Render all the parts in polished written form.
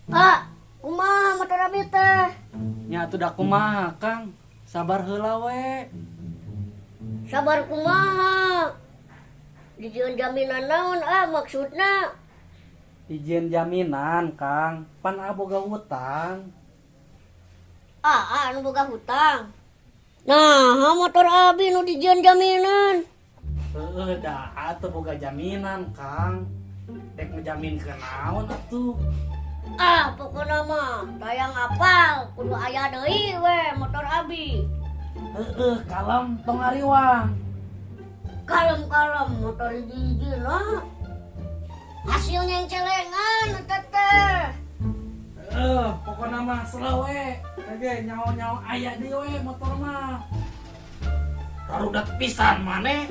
Ah, kumaha motor abi teh? Nya atuh da kumaha, Kang? Sabar heula we. Sabar kumaha? Dijieun jaminan naon ah maksudna? Dijieun jaminan, Kang. Pan boga hutang. Ah, anu boga hutang. Nah, motor abi nu dijieun jaminan. Heeh, da atuh boga jaminan, Kang. Dek ngejamin ke naon atuh? Ah, pokokna mah tayang apal kudu aya deui we motor abi. Heeh, kalem tong ngariwang. Kalem-kalem motor hiji-hiji lah. Hasilnya yang celengan eta teh. Heeh, pokokna mah slow we. Kage nyawa-nyawa aya deui we motor mah. Rarudat pisan maneh.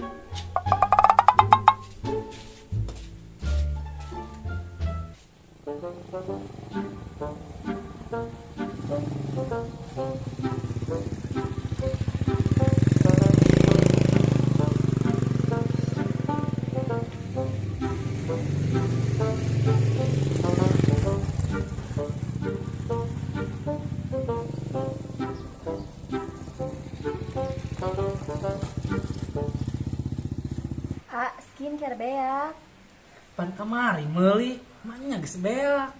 Ah, skincare beak. Pan kamari meuli, manya geus beak.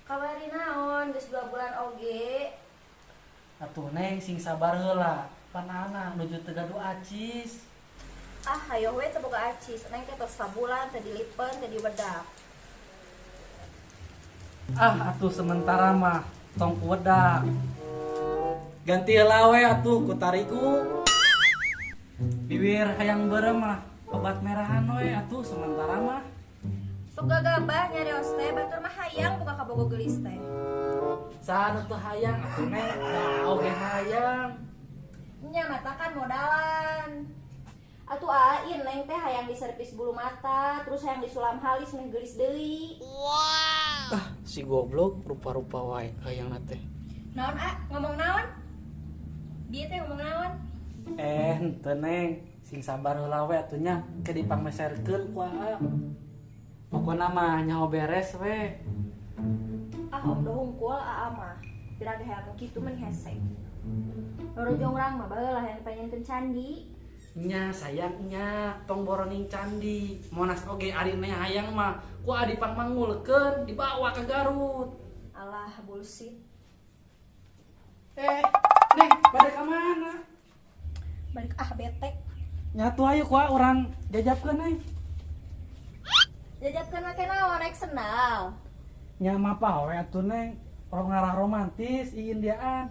Kamari naon, geus 2 bulan oge. Atuh Neng sing sabar heula. Pan anak nuju teu gaduh acis. Ah, hayoh we teu boga acis. Neng teh tos sabulan teu dilipen, teu diwedak. Ah, atuh sementara mah tong ku wedak. Ganti heula we atuh ku tarigu. Bibir hayang beureum mah obat merahan we atuh sementara mah. Sok gagabah nyarios teh batur mah hayang buka kabogo geulis teh. Saha nu teu hayang atuh Neng, da oge hayang. Nya mata kan modalan. Atuh aa Neng teh hayang diservis bulu mata, terus hayang disulam halis meh geulis deui. Wow. Ah, si goblok rupa-rupa wae hayangna teh. Naon a? Ngomong naon? Bieu teh ngomong naon? Henteu Neng, sing sabar heula we atuh nya, ke dipangmeserkeun ku aa. Pokona mah nyaho beres we. Ah, om do hungkul aa mah. Pira ge hayang kitu meni hese. Lorojong urang mah baheula hayang dipanyenkeun candi. Nya sayang nya, tong boroning candi. Monas oge ari neng hayang mah ku aa dipangmangulkeun dibawa ke Garut. Alah bullshit. Neng, balik ka mana? Balik ah bete. Nyatu ayo ku aa urang jajabkeun neng. Jajabkeun make naon rek sendal. Nya mapa we atuh Neng, orang ngarah romantis ieu Indiaan.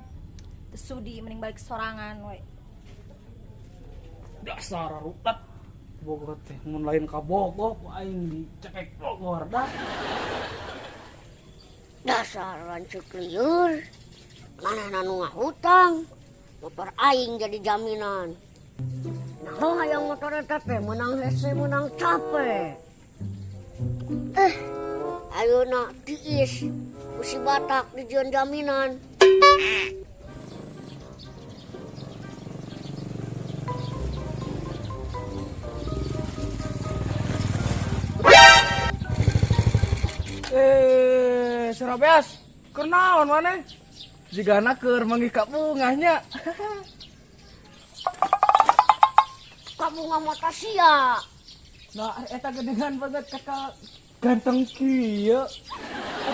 Teu sudi mending balik sorangan we. Dasar rudet. Bogor teh mun lain ka Bogor ku aing dicekek Bogor dah. Dasar lanceuk lieur. Manehna nu ngahutang. Motor aing jadi jaminan. Nah, hayang motor eta teh meunang hese meunang capek. Ayeuna tiis ku si Batak dijieun jaminan. Surabeas, keur naon maneh? Jigana keur manggih ka bungahnya. Ka bunga mata sia. Nah, eta gedengan banget kakak ganteng kieu.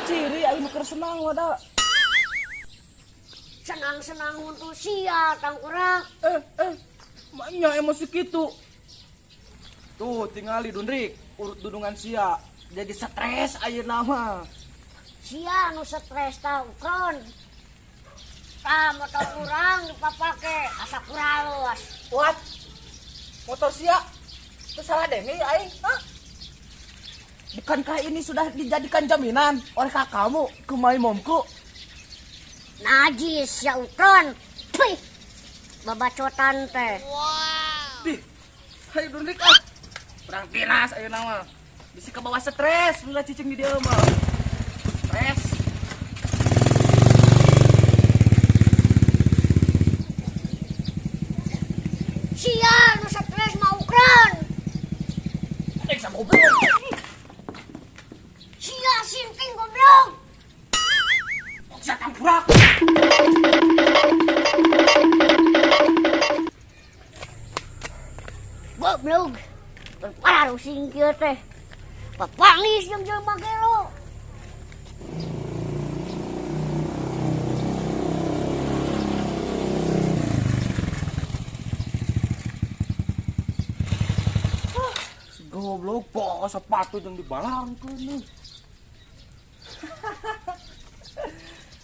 Ciri aing keur senang wadah. Senang-senang untuk sia tangkurak. Maknya emosi kitu. Tuh tingali Dundrik, urut dudungan sia. Jadi stres ayeuna mah. Sia nu stres tah ukron. Tah motor urang dipapake asa kuralus. What? Motor sia? Teu salah denge aing, hah? Bukankah ini sudah dijadikan jaminan oleh kakakmu ke momku? Najis ya ukron. Pih. Babacotan teh. Wow. Dih. Hayu Dundrik ah. Perang tinas ayeuna mah. Bisi kebawa stres, ulah cicing di dieu mah. Stres. Sia nu stres mah ukron. Rek sama goblok. Sia sinting goblok. Burak. Goblok. Parah sing kieu teh. Papangis jeung jelema gelo. Goblok, bawa sepatu yang dibalangkeun nih.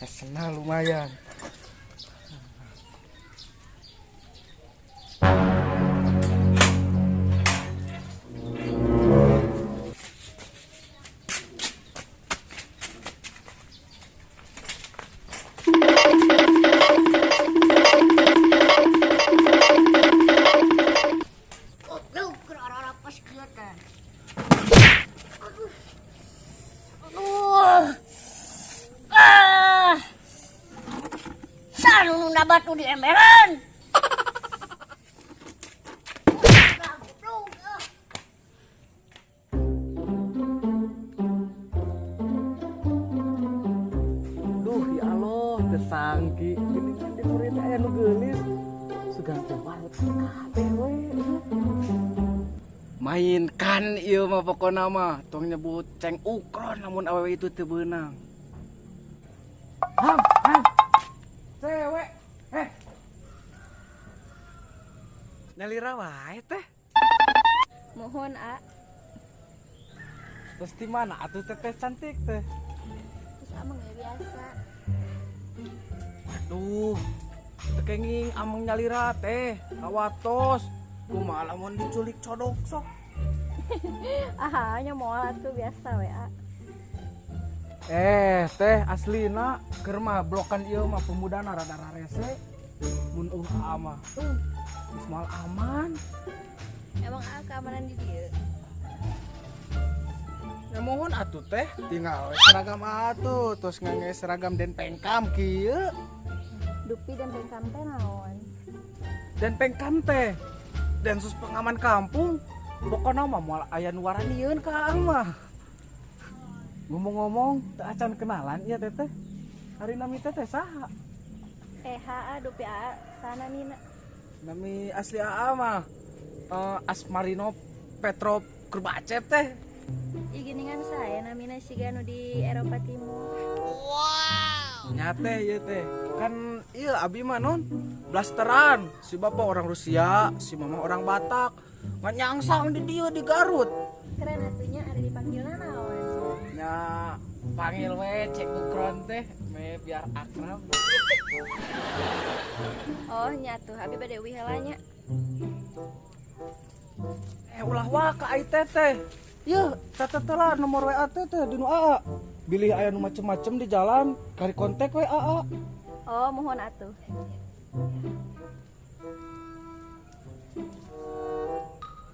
Senang lumayan. Goblok keur ararapas kieu teh. Aduh. Aduh. Ah. Sanu nunda batu di emberan. Goblok. Ah. Duh, ya Allah, tesangki. Gini kan di murid aya nu geulis. Sugan teh warut kabeh we. Mainkan ieu mah pokona mah, tong nyebut ceng ukron lamun awewe itu teu beunang. Ham, ham. Cewek. Eh. Nyalira wae teh. Mohon, A. Terus di mana atuh teteh cantik teh? Terus ameng ya biasa. Aduh, teu kenging ameng nyalira teh, kawatos. Kumaha lamun diculik codok sok. Ah, nya moal atuh biasa we, A. Eh, teh aslina keur mah blokan ieu mah pemudana rada rarese. Mun eueuh aa mah, geus moal aman. Emang A keamanan di dieu? Ya mohon atuh teh, tinggal we seragam atuh, terus ngangge seragam den pengkam kieu. Dupi den pengkam teh naon? Den pengkam teh Densus pengaman kampung. Pokona mah moal aya nu waranieun ka aa mah. Ngomong-ngomong, teu acan kenalan ieu teteh. Ari nami teteh saha? Eh, A, dupi A, sana mina. Nami asli aa mah Asmarino Petro Kerbacep teh. Ih, geningan saya namina siga nu di Eropa Timur. Nya teh ieu teh. Kan ieu abi mah non blasteran. Si bapak orang Rusia, si mama orang Batak. Ngan nyangsang di dieu di Garut. Keren atunya ada dipanggilna naon? Nya panggil we cek ukron teh, me biar akrab. Oh, nya tuh abi bade uih heula nya. Eh, ulah waka ai teteh. Yeuh, catet lah nomor WA teteh di nu AA. Bilih aya nu macem-macem di jalan, kari kontak we AA. Oh, mohon atuh.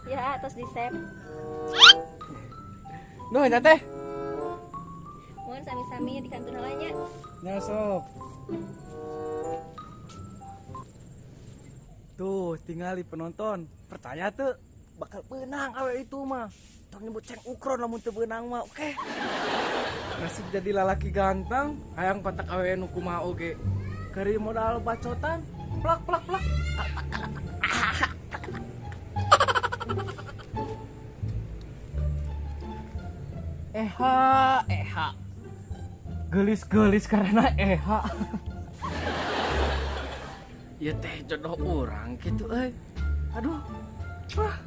Ya, atas di save. Nuh, nya teh. Mohon sami-sami di kantun heula nya. Nya sok. Tuh, tingali penonton. Percaya tuh bakal beunang awe itu mah. Tong nyebut ceng ukron lamun teu beunang mah, oke. Nasib jadi lalaki ganteng, hayang patak awe nu kumaha oge. Kari modal bacotan, plak plak plak. Eha, eha. Gelis-gelis karena eha. Ya teh jodoh orang gitu euy. Aduh. Wah.